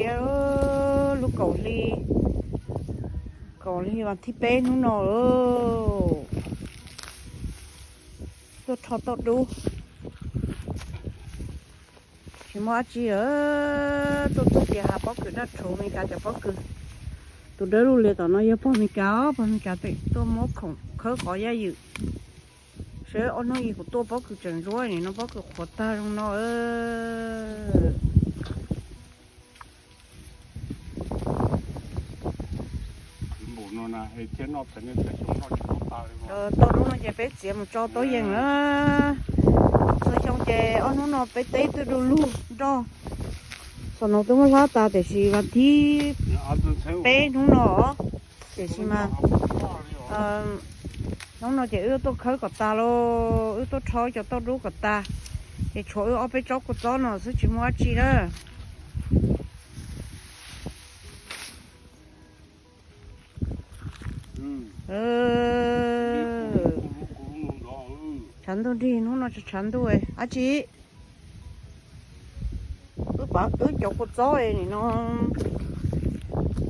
Tiag, lub kaum hli, kaum hli vas thib peb hnub no, tuaj rho tauj dub, tsis muaj dab tsi lawm. Tuaj txog tias hav pob kws daj rhuv, Meskas cov pob kws. Tus dawb lug lias tom no yog pog Meskas os, pog Meskas pem tuaj muab khoom khawb qhov yaj ywm. Seb ob hnub ib kuv tuaj pob kws tseem ntsuab, nim no pob kws qhuav tag zoo no. Tauj dub no ces peb txiav mus tso tauj yees na. Txhua xyoo ces ob hnub no peb teb twb du lug nroj. Xom no twb muab hlab tas tiam sis vas thib peb hnub no, tiam sis mas hnub no ces wb tuaj khawb kom tas lauj, wb tuaj rho cov tauj dub kom tas, ces tshuav wb ob peb tsob kua txob no xwb tsis muaj dab tsi na. Tshav ntuj nrig hnub no, tshav ntuj dab tsi. Wb pab wb cov kua txob es nim no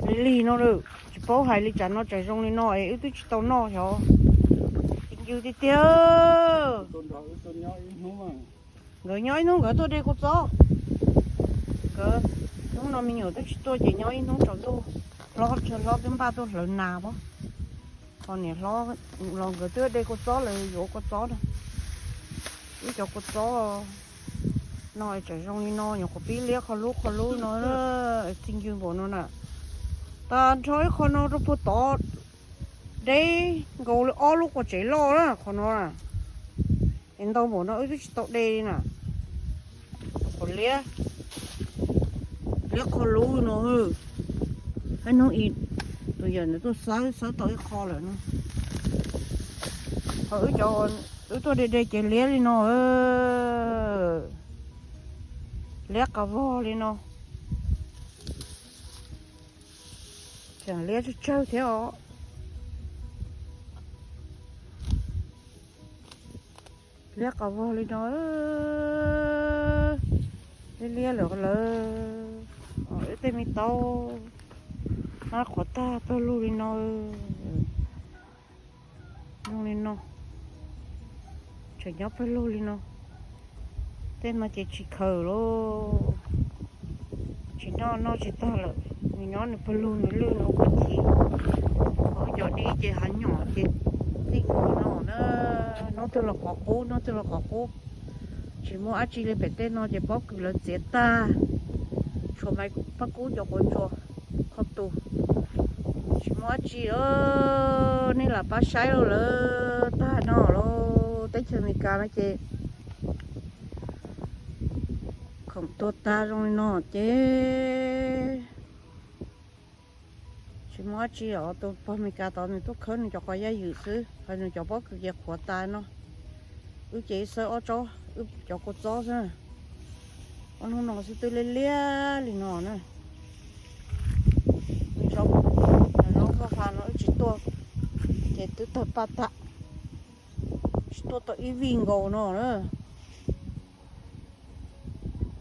lig lig no lawm, tsis paub hais li, tsam no tseem zoo li no es wb twb tsis tau noj xyov. Tsis ncw tiag tiag. Nkawd nyob ib hnub nkawd tuaj de kua txob. Nkawd, hnub no me nyuam twb tsis tuaj ces nyob ib hnub tsaus ntuj, hlob, hlob twb npaj tuaj hlawv nas pab. Ho niam hlob los nkawd twb de kua txob, lawv yuav kua txob na. Wb cov kua txob no es tseem zoo li no, nyuam qhuav pib liab qhov lub qhov lub no, txi ncw npaum no na. Tas nrho ib qho no rau puag tod, deb nkaus li ob lub quas tsev loj na qhov no na. Es ntau npaum no wb twb tsis tau de li na. Qhov liab, liab qhov lub no. Hab hnub ib tus yawm ntawd tuaj xawb, xawb tau ib qho lawm no. Qhov wb cov, wb tuaj de de ces liab li no, liab qas vog li no. Tseem liab tsawg tsawg thiab os. Liab qas vog li no, liab liab lawm lawm. Wb tej me taub hab qhuav tag pawg lug li no. Zoo li no, tseem nyob pawg lug li no. Tej no ces tsis khaws lauj, tsis noj, noj tsis tag lawm, nws nyob nws pawg lug nws lwj nws ua kua chim. Ho cov dib ces hav nyom ces tij nkaus no na, hnub twg los qhov qub, hnub twg los qhov qub. Tsis muaj dab tsi li, pem tej no ces pob kws lawv txiav tag, tshuav maiv paj kub cov quav tsuas qhov tus. Tsis muaj dab tsi os, nej lam pab saib lauj, lawv tag no lauj. Teb chaws Amelikas no ces khoom tuag tag zoo li no ces tsis muaj dab tsi os. Tus pog Amelikas tod nws tuaj khawb nws cov qos yaj ywm xwb, ho nws cov pob kws ces qhuav tas no. Wb ces ib xawb ob tsob, wb cov kua txob xwb. Ob hnub no xwb twb liab liab li no na. Zaub, zaub nkauj ha no wb tsis tuaj, ces twb tawg paj tag, tsis tuaj tau ib vij nkaus no na.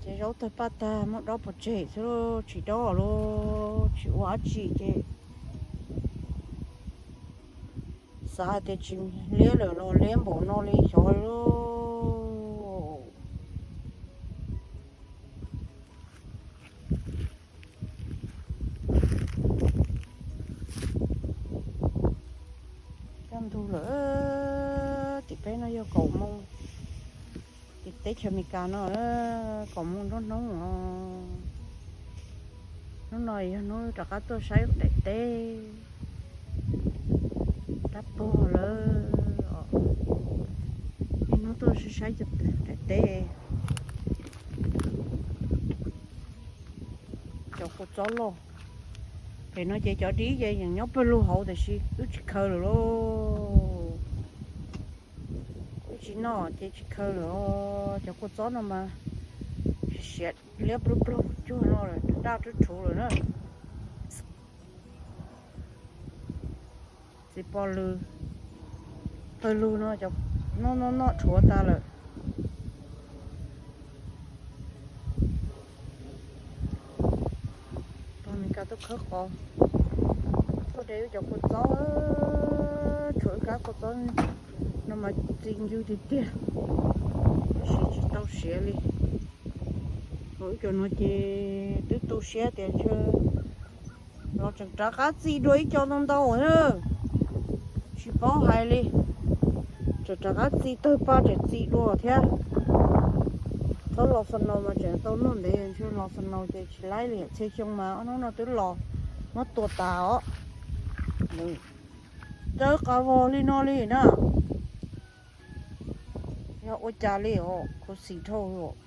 Ces zaub tawg paj tag muab dob pov tseg xwb, tsis dob lauj, tsis ua dab tsi ces xav hais tias tsis liab lawm los liab npaum no li xyov lauj. Kaj ntug lawm, tim peb no yog kaum moos, tim teb chaws Amelikas no kaum moos nruab hnub os. Hnub no yog hnub rov qab tuaj saib daim teb, dab pog lawm os. Niaj hnub tuaj saib saib daim teb. Cov kua txob loj, pem no ces cov dib ces yeej nyob pawg lug hauv tiam sis wb tsis khaws lawm lauj. Wb tsis noj ces tsis khaws lawm os. Cov kua txob no mas siav liab pluag pluag cuag no lawm, daj rhuv rhuv lawm na. Txiv pog lws, pawg lug no cov noj noj noj rhuav tas lawm. Tuaj khawb qos, tuaj de wb cov kua txob, tshuav wb kab kua txob no mas txi ncw tiag tiag, tab sis tsis tau siav li. Ho wb cov no ces twb tu siab tias ntshe los tseem rov qab txi dua ib co ntau ntau na. Tsis paub hais li, tseem rov qab txi tawg paj tseem txi dua thiab. Txhob los snow mas tseem tau noj ntev, ntshe los snow ces tsis laib li. Txhia xyoo mas ob hnub no twb los muab tua tas os. Dawb qas vog li no li na. Yog ua cas li os, khuv xim dhau os.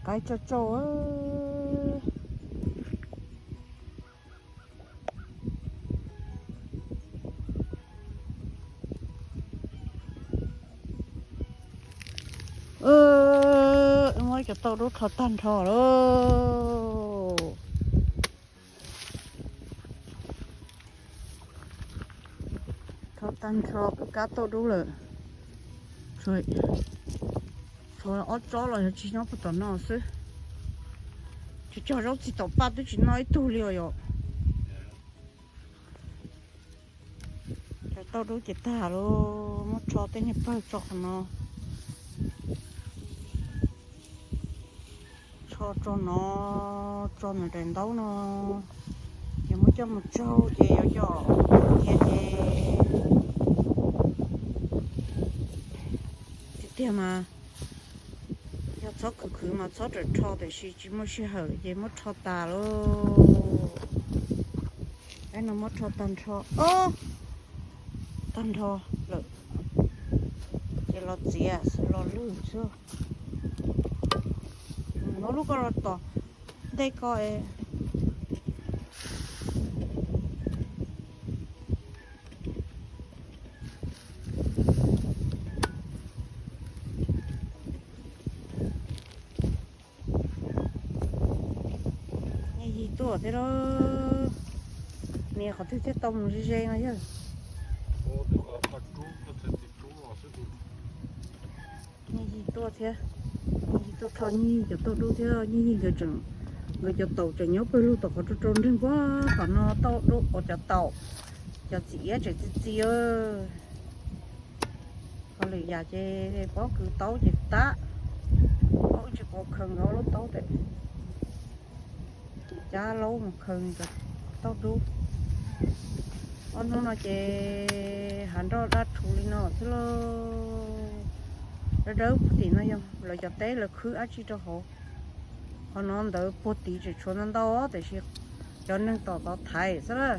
Qaib tsauj tsauj. Muab cov tauj dub rho tag nrho lauj. Rho tag nrho kab tauj dub lawm. Tshuav ob tsob los yog tsis nyob puag tom no xwb. Tsis tso zaub txi tom paj twb tsis noj ib tug li os yom. Cov tauj dub ces tag lauj, muab rho tej niag pawg tso qhov no. Tso tso no, tso nws daim ntaub no, ces muab coj mus tsaug ces yuav coj mus cia ces tiag tiag mas yog txhob khwv khwv mas txhob rawm rho, tiam sis tsis muaj sij hawm ces muab rho tas lauj. Peb no muab rho tag nrho, tag nrho lawm, ces los txiav los lwg xwb. Muab lub ko los tom ntej ko. Nyiaj yig tuaj thiab lauj. Nias qhov twg thiaj tau mus ze ze no yog. Nyiaj yig tuaj thiab, nyiaj yig tuaj rho nyiaj yig cov tauj dub thiab. Nyiaj yig nkawd tseem, nkawd cov taum tseem nyob pawg lug tom qhov rau rau nreeg puag tom no, tauj dub uas cov taum, cov txiv iab tseem txi txi. Ho lwm yam ces pob kws taub ces tab, pob tsis pov khaws nkawd lub taub tes, cab laub mus khaws cov tauj dub. Ob hnub no ces hav nroj daj rhuv li no xwb lauj. Dawb dawb puag tim no yog lawv cov teb lawv khwb dab tsi rau hauv. Qhov no ntawd puag tid tseem tshuav ntau ntau tiam sis cov neeg tom tod thaiv xwb na.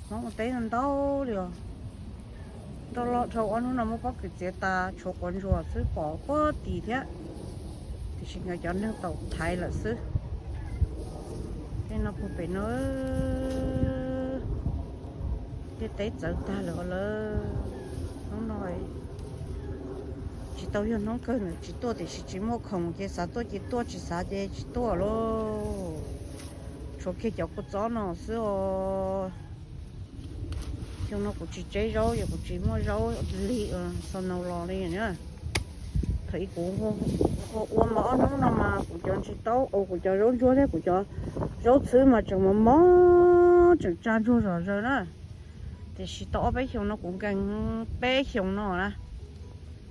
Hmoob ua teb ntau ntau li os. Nroj loj dhau, ob hnub no muab pob kws txiav tas tshuav quav ntsuas xwb pom puag tid thiab, tiam sis nkawd cov neeg tau thaiv lawm xwb. Tej no puag pem no, tej teb txawv tag lawm lawm. Hnub no tsis tau yog hnub kawg na, tsis tuaj tiam sis tsis muaj khoom ces xav tuaj ces tuaj, tsis xav ces tsis tuaj lauj. Tshuav kiag cov kua txob no xwb os. Xyoo no kuv tsis tseb zaub, yog kuv tsis muaj zaub li, xo nau los li na. Thaum ub kuv ua mas ob hnub no mas kuv cov ntsis taub, kuv cov zaub ntsuab thiab kuv cov zaub txhwb mas tseem mos mos, tseem tsa ntsuag zom zaws na. Tiam sis tau ob peb xyoos no kuv nkees peb xyoos no na,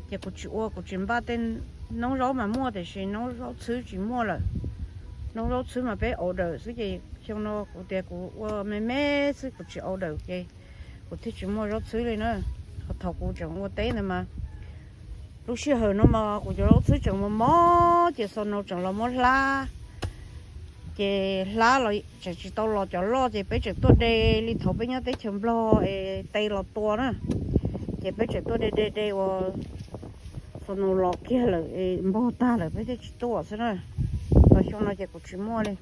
ces kuv tsis ua, kuv tsis npaj tej, noob zaub mas muaj tiam sis noob zaub txhwb tsis muaj lawm. Noob zaub txhwb mas peb order xwb ces xyoo no kuv tias kuv ua me me xwb kuv tsis order ces kuv thiaj tsis muaj zaub txhwb li na. Ho thaum kuv tseem ua teb ntawd mas lub sij hawm no mas kuv cov zaub txhwb tseem mos mos ces xo nau tseem los muab hlab. Ces hlab los tseem tsis tau los cov loj ces peb tseem tuaj de li thaum peb nyob teb chaws Nplog es tes los tua na. Ces peb tseem tuaj de de de ua xo nau los kiag lawm es npog tag lawm peb thiaj tsis tuaj xwb na. Los xyoo no ces kuv tsis muaj li.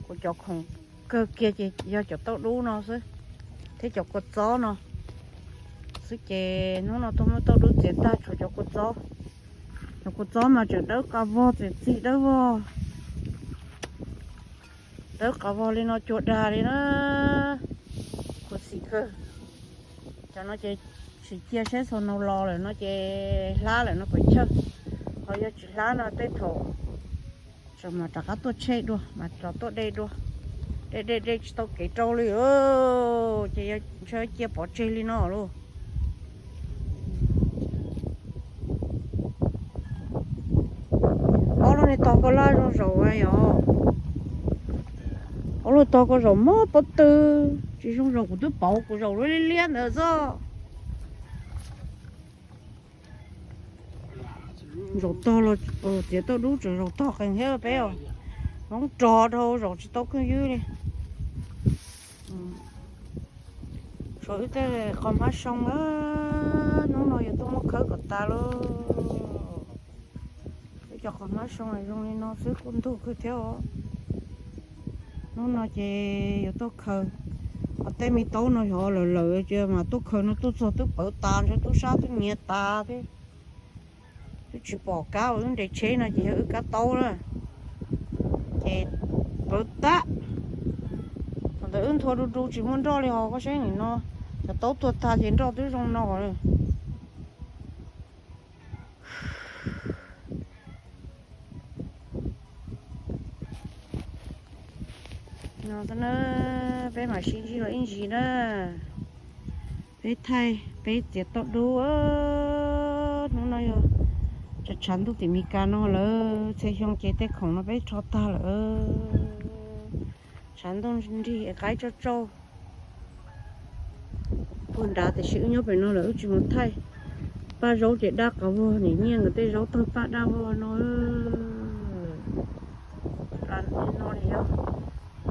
Kuv cov khoom kawg kiag ces yog cov tauj dub no xwb thiab cov kua txob no xwb ces hnub no tuaj muab tauj dub txiav tag tshuav cov kua txob. Cov kua txob mas tseem dawb qas vog, tseem txi dawb vog, dawb qas vog li no cuag dag li na. Khuv xim kawg. Cov no ces Tsis cia seb xaus no los lawm no ces hlab lawm no pes chawj, ho yog tsis hlab no tej thaum tseem mam rov qab tuaj tsheb dua mas rov tuaj de dua, de de de tsis tau kev rau li, ces ntshe cia pov tseg li no lauj. Ob lub niag tog koj laj zoo zaum yom, ob lub tog koj zaum mob pob tw, tsis zoo zaum kuv twb pauv kuv zaum lub liab liab ntawd xwb. Zaum tog los txiav tauj dub tseem zaum tog qees thiab peb os. Hoob rog dhau zaum tsis tau kheej ywb li. Tshuav wb tej qhov hmab soo, hnub no yuav tuaj muab khawb kom tas lauj. Wb cov qhov hmab soo zoo li no xwb kuj ntug kawg thiab os. Hnub no ces yuav tuaj khaws, qhov tej me taub no yog lawm lawm ces mas tuaj khaws no tuaj txog twb pawv tas ntshe tub sab twb nyiav tas thiab. Twb tsis pom kab uas wb nres tsheb no ces yog wb kab taub na, ces pawv tag. Thaum ntawd wb nthua du du tsis muaj nroj li ho koj saib nim no, cov taub tuag tag ces nroj twb zoo no lawm. No xwb na, peb mam sib ntsib dua ib ntsis na. Peb thaij peb txiav tauj dub, hnub no yog tshav ntuj tim Mes Kas no lawm, txhia xyoo ces tej khoom no peb rho tag lawm. Tshav ntuj nrig qaib tsauj tsauj puag nrad tiam sis wb nyob pem no lawm wb tsis mus thaij. Paj zaub ces daj qhov vog, nim nyiaj nkawd tej zaub tawg paj daj vog no. Plas no yog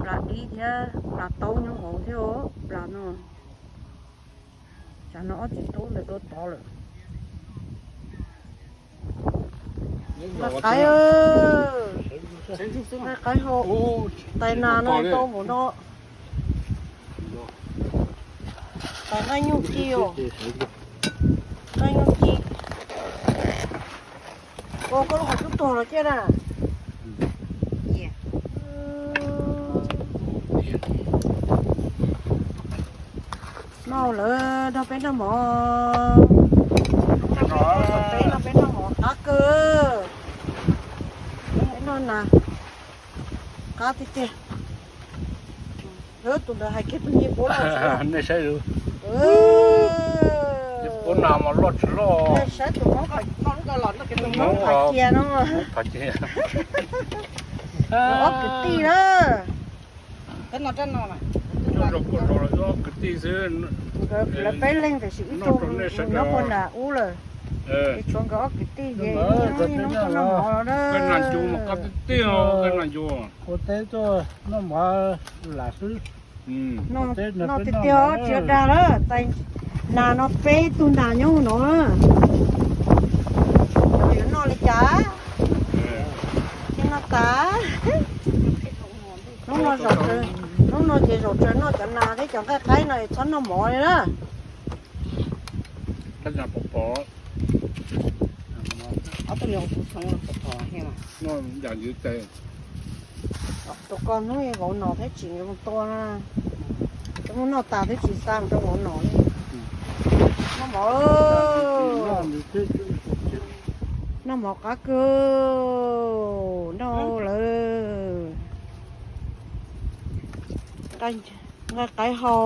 plas dib thiab plas taub nyob hauv thiab os, plas no. Tsam no ob txiv tub ntawd dua tod lawm. Nqaij qaib, nqaij qaib hau, tais nas no tau npaum no. Tais nqaij nyuj ci os, nqaij nyuj ci. Ua koj lub qhov cub tuag los ciaj na. Noj lawm, nrog peb noj mov. Peb noj peb noj mov qab kawg. Peb noj na, qab tiag tiag. Tus ntawd hais kiag tus nyiaj puab loj, nej saib, puab nas mas loj tsis loj. Saib tus hmoob qhov cia no, ob kwv tij na. Kwv tij xwb, lawv peb leeg tiam sis ib tug nyob puag nram ub lawm. Ces tshuav nkawd ob kwv tij ces ib hnub tuaj noj mov los na. Ua teb tuaj noj mov lam xwb. Noj tiag tiag tsis dag lawm, tais nas no peb tug nas nyob no. Yuav noj li cas? Thiaj noj tas. Hnub no, hnub no ces zaum tsaws noj cov nas thiab cov nqaij qaib no es txhob noj mov li na. Tus ko hnub vauv nom thiab tsim nkawd mus tua na. Cov muab noj tas thiab tsis xa mus rau vauv nom li. Noj mov, noj mov qab kawg, noj lawm. Nqaij qaib hau,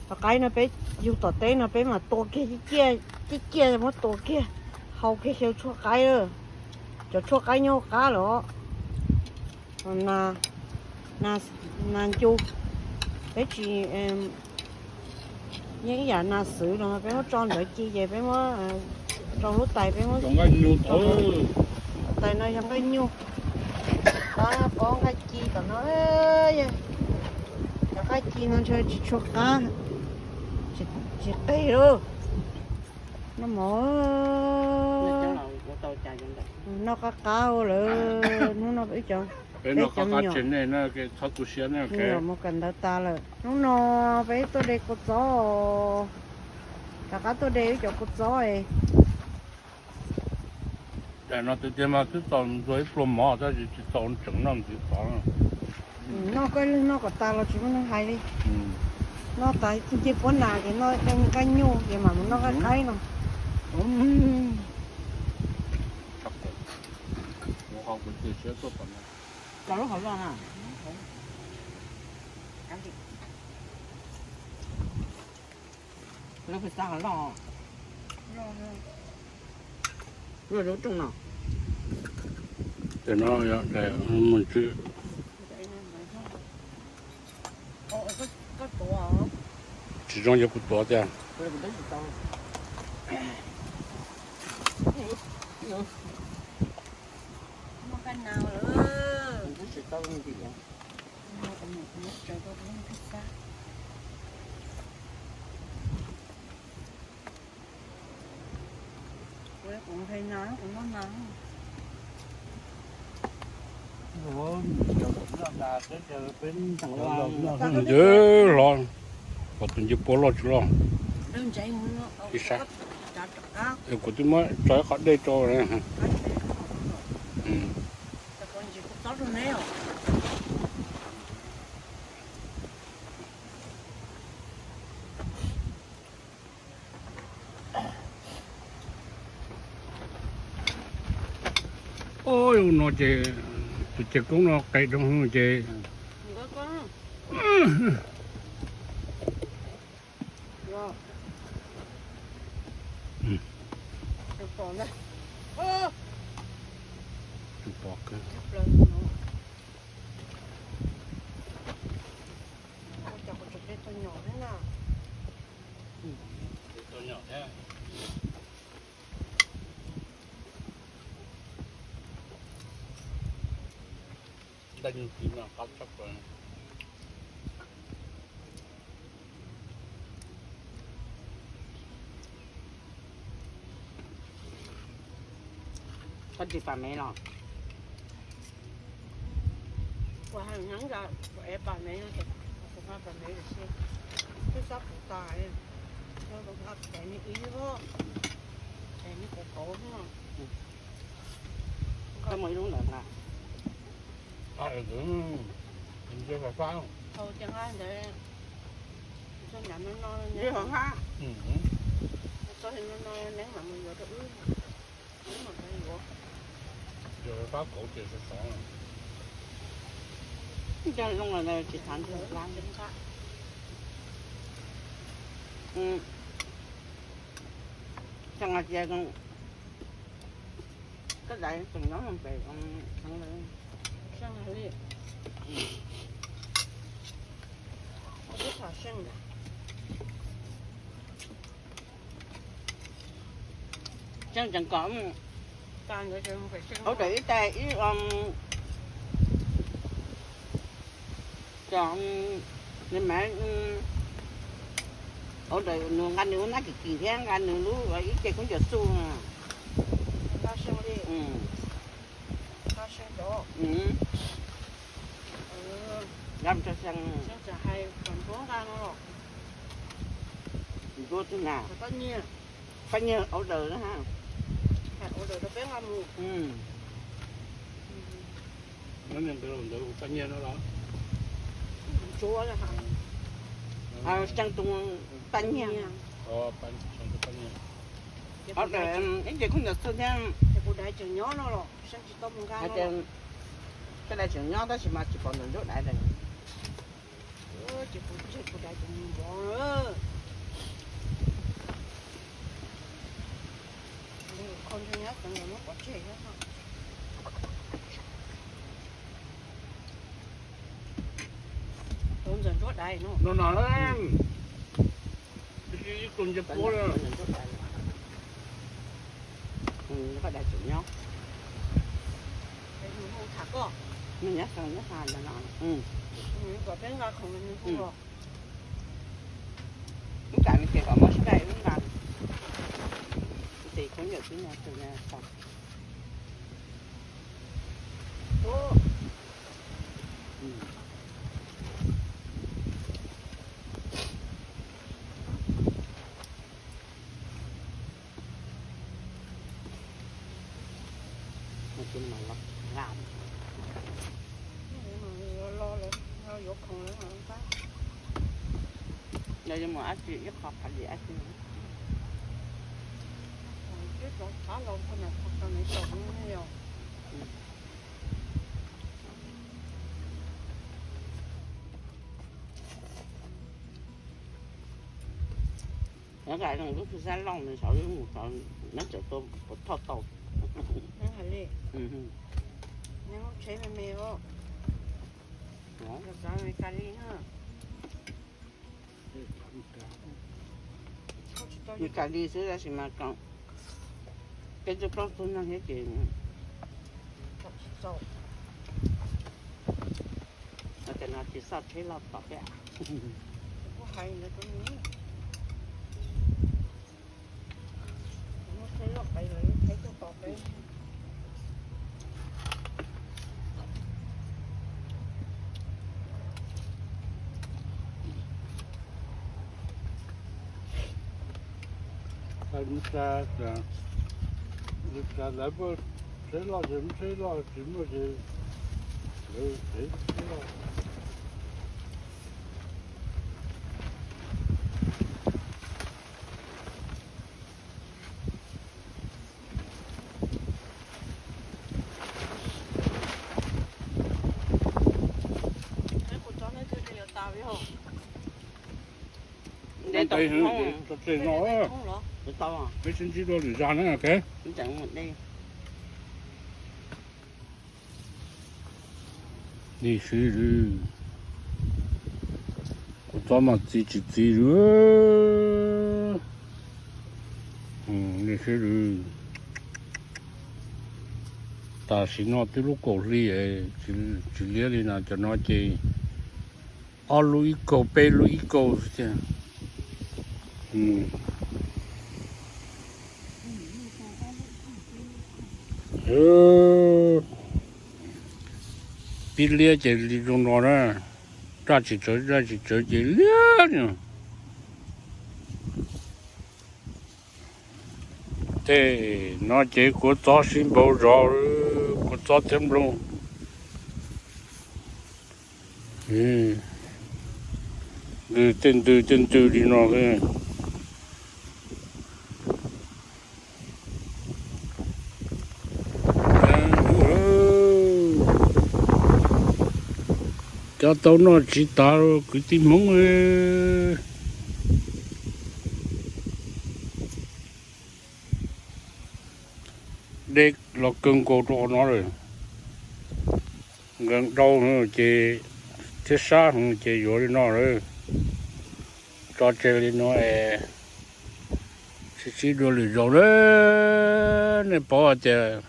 cov qaib no peb yug tom teb no peb mam tua kiag, ciaj ciaj muab tua kiag, hau kiag xyaw tshuaj qaib. Cov tshuaj qaib nyob qab lawm. Nas ncu, peb tsis, yeej ib yam nas xwb los peb muab tso ntawd ci ces peb muab rau lub tais, peb muab, tais no yog nqaij nyuj. Pab pov nqaij ci tom no, cov nqaij ci no ntshe tsis tshua qab, tsis qig lauj. Noj mov, noj qab qab lawm hnub no. Peb cov me nyuam mus kawm ntawv tas lawm. Hnub no peb tuaj de kua txob, rov qab tuaj de wb cov kua txob. Daim no tiag tiag mas twb txaus ntxuag ib pluag mov tab sis tsis txaus tseem noj ntxiv tod. Noj koj leej noj kom tas los tsis muaj neeg hais li. Noj tas tus ncej puab nas ces noj coj nqaij nyuj ces mam mus noj nqaij qaib no. Cov lub hauv loj na. Lub pis xab hauv loj. Lub lub rooj no. Ces no mus tsis. Tsis zoo yog kuv tuav tiag. Nce hlo, kom tus ncej puab loj tsis loj. Ib sab, kuv twb muab tso ib qhov dej rau. Ub, no ces tus ceg koob no qes rau ces Koj tsis pam mev los? Kuv hais nyob nca kuv ev pam mev no ces kuv pam mev lawm xwb. Twb xob puv tas, es nws kauv kauv xwb no. Koj muaj ib lub ntawd nqa. Thaum tias nqa ntawd, txog nram no no, txog no no neeb mam mus yuav rau wb. Wb mam yuav. Yog pab kauv ces sov sov. Cog zoo los tsis thav ntxwg lab. Tseem tias koj dais tseem nyob pem heev lawm. Tseem tseem kom ua raws ib tais ib Cov nws mas ua raws nws, nqa nws lub nab kim kim thiab nqa nws lub ib ce khaub ncaws xu. Nqa mus rau xyoo. Ntsuab twg na? Paj Nyiag ua raws na ha. Ntawd Paj Nyiag no los? Xyoo tus Paj Nyiag. Ua raws ib ce khaub ncaws xu thiab. Hais tias koj dais tseem nyob tab sis mas tsis pom ntawm Ntsuab dais lawm. Ces kuv tseg kuv dais tus mus npov na. Kho ntshe nyab xeev los muab pov tseg thiab. Tus ntxawm Ntsuab dais no. No no, ib tug nce puab. Koj dais tseem nyob. Nws nyob xeev nyob xa ntawd no. Kom peb nqa khoom nws hu los. Ib tsam nws ces kom muab sib dai wb nqa. Ces khaub ncaws xwb no tus na tau. Los los lawm, yuav khoom lawm. Yuav mus dab tsi ib qho qhov li dab tsi. Nyob ka lub xab loj ntawd saud, mus saud neb tseem tua puas thoj tau. Neb hais li, neb lub tsheb me me os. Ka li na. Nws ka li xwb tab sis mas peb twb plaub tug neeg thiab ces no ces no tsis xoj tsheb loj tom peb. Lawv muaj tsheb loj ces muaj tsheb loj, tsis muaj ces lawv tsheb loj. Peb sib ntsib dua lwm zag na. Nim sib lwm, kuv txob mas txi tsis txi lwm. Nim sib lwm, tam sim no twb lub kaum hli, tsis liab li na, cov no ces ob lub ib kaum, peb lub ib kaum xwb tiag. Pib liab ces li zoo no na, raj tsis tsawv, raj tsis tsawv ces liab no. Tej no ces kuv txob sib npaug zog, kuv txob thiab nplooj. Ntws tej ntws tej ntws li no. Cov tau noj tsis tas kwv tij Hmoob. Dej los kawg nkaus rau qhov no lawm. Nkees dau ces thiab sab ces yuav li no lawm. Tso tseg li no es sib ntsib dua lwm zaus na. Nej paub hais tias